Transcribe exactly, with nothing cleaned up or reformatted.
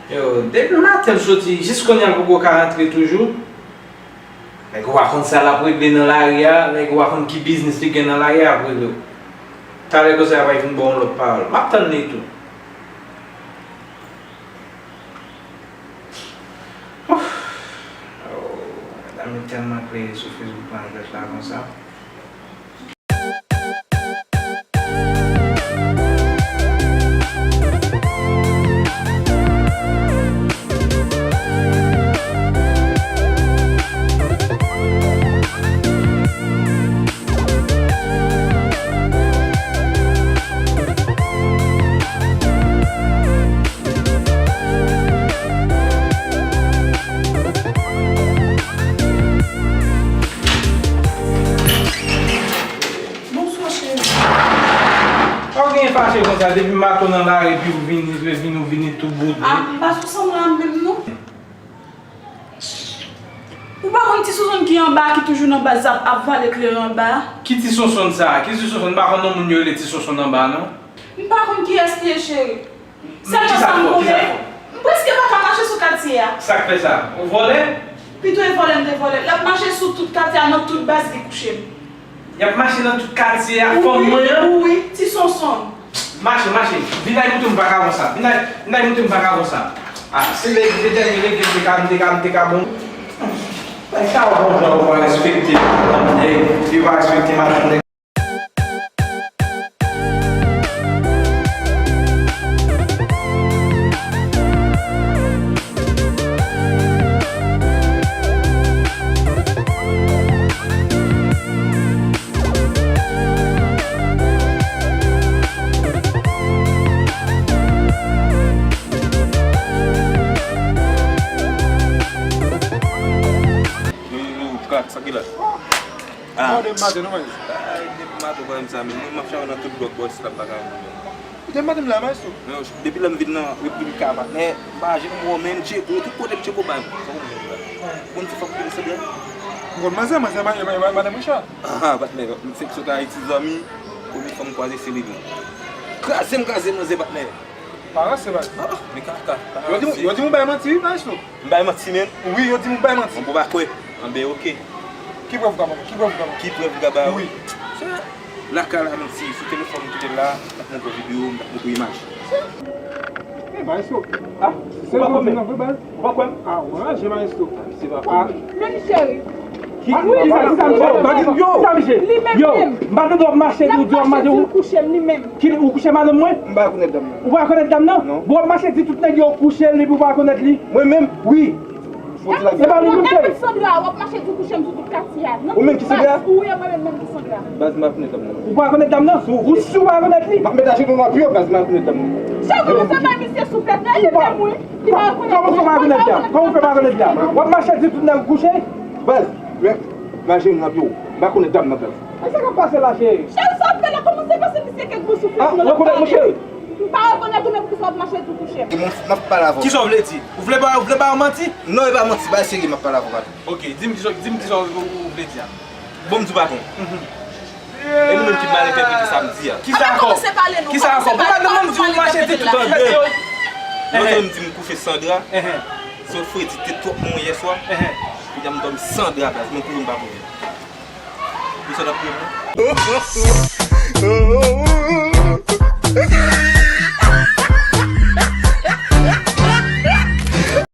Yo, depi maten l soti, jis kounye a l poko ka rantre toujou. Nèg ou pa konn sa l ap regle nan lari a, nèg ou pa konn ki biznis li gen nan lari a ap regle w. Talè konsa y ap vin ba w yon lòt pawòl. M ap tann li tou. Ouf. Oh, medam yo tèlman kreye sou Facebook lan jwèt la konsa. Bonswa, cheri. Sa w genyen fache konsa? Depi maten w nan lari, epi w vini, vini, ou vini tou boude. Ah, m pa sou sanm la menm, non. Ou pa konn ti Sonsonn ki anba a, ki toujou nan baz ap, ap vale kleren anba a? Ki ti Sonsonn sa a? Ki ti Sonsonn? M pa konn non moun yo rele ti Sonsonn anba a, non. M pa konn kiyès li ye, cheri. Sèlman sa m konnen, m prèske pa ka mache sou katye a. Sa k fè sa? Ou vòlè? Pito e vòlè m te vòlè. L ap mache sou tout katye a, nan tout baz li kouche m. Y ap mache nan tout katye a, fanm mwen an? Wi, wi, ti Sonsonn. Mache, mache. Vin ay moute m vakabon sa. Vin ay, vin ay moute m vakabon sa. Ah, se lè se dènye lege m te ka, m te ka, m te ka bon. Ay, sa w bon jan ou pa respekte madanm nèg, li pa respekte madanm nèg. Yo, yo, yo, Kat, sa ki la? Ah. Mande m maten, non, Malis? Ay, depi maten, ou pa wè m sa, men mwen, m ap chawe nan tout blòk bò isit la, m pa ka wè moun yo. Depi maten m la, Malis, tou. Non, depi lè m vin nan Repiblik la, patnè, m pa janm wè w, men m tcheke w, tout kote m tcheke w, pa wè m. Sa w menm la? Bon, ti fanm ki resevè? M konn manzè, manzè, ma-, ma-, ma-, madan Richard. Ah, patnè, m fèk sot Ayiti, zanmi, premye fwa m kwaze se li menm. Kraze m, kraze manzè, patnè. Pa ranse, baz. Ah, men kaka. Yo di m, yo di m ou bay manti, wi, Malis, tou. M bay manti, menm? Wi, yo di m ou bay manti. Bon, pou pa kwè. Anben, oke. Ki prèv ou ka ban mwen? Ki prèv ou ka ban mwen? Ki prèv ou ka ba yo? Wi. Lakay la, menm si sou telefòn m kite l la, m t ap montre w videyo, m t ap montre w imaj. E, maestro. Ah, se ou pa kwè m? Ou pa kwè m? Ah, ou anraje, maestro. Ah, misye pa kwè m. Men cheri. Ki, ki sa, ki sa, misye? Yo, yo, m pa tande w ap mache, di w ap mache, ou kouche madanm mwen? M pa konèt dam nan. Ou pa konèt dam nan? Non. Bon, w ap mache di tout nèg yo kouche l, epi w pa konèt li? Mwen menm? Wi. Fò di la. E pa nou menm, cheri. Sandra, w ap mache di w kouche m sou tout katye a. Ou menm ki Sandra? Wi, e mwen menm, menm ki Sandra. Baz, m pa konèt dam nan. Ou pa konèt dam nan? Ou si w pa konèt li? M ap met ajenou nan pye w, baz, m pa konèt dam nan. Cheri, ou se bay misye souflèt, nan, li menm, wi. Li pa konèt. Kòman w fè pa konèt li a? Kòman w fè pa konèt li a? W ap mache di tout nèg kouche? Baz, men, m ajenou nan pye w. M pa konèt dam nan, baz. E sa k ap pase la, cheri? Cheri, sa w ap fè la, kòman se pase misye kèk bon souflèt nan lòt kote? M pa rekonèt ou menm, poukisa w ap mache di w kouche m? E mwen, m ap pale avè w. Kisa w vle di? Ou vle ba, ou vle ba yo manti? Non, e pa manti, bay serye, m ap pale avè w, patwon. Ok, di m kisa, di m kisa w, ou vle di a. Bon, m di w, patwon. Mhm. E nou menm ki mal entèprete sa m di a. Kisa ankò? Kisa ankò? Pou pa nan moun di w mache di tout an de. Lòt jou m di m kouche Sandra. Ehe. Se fredi te twòp mwen yè swa. Ehe. Kounye a m dòmi Sandra, baz, men kounye a m pa konnen. Pou sa n ap pran mwen.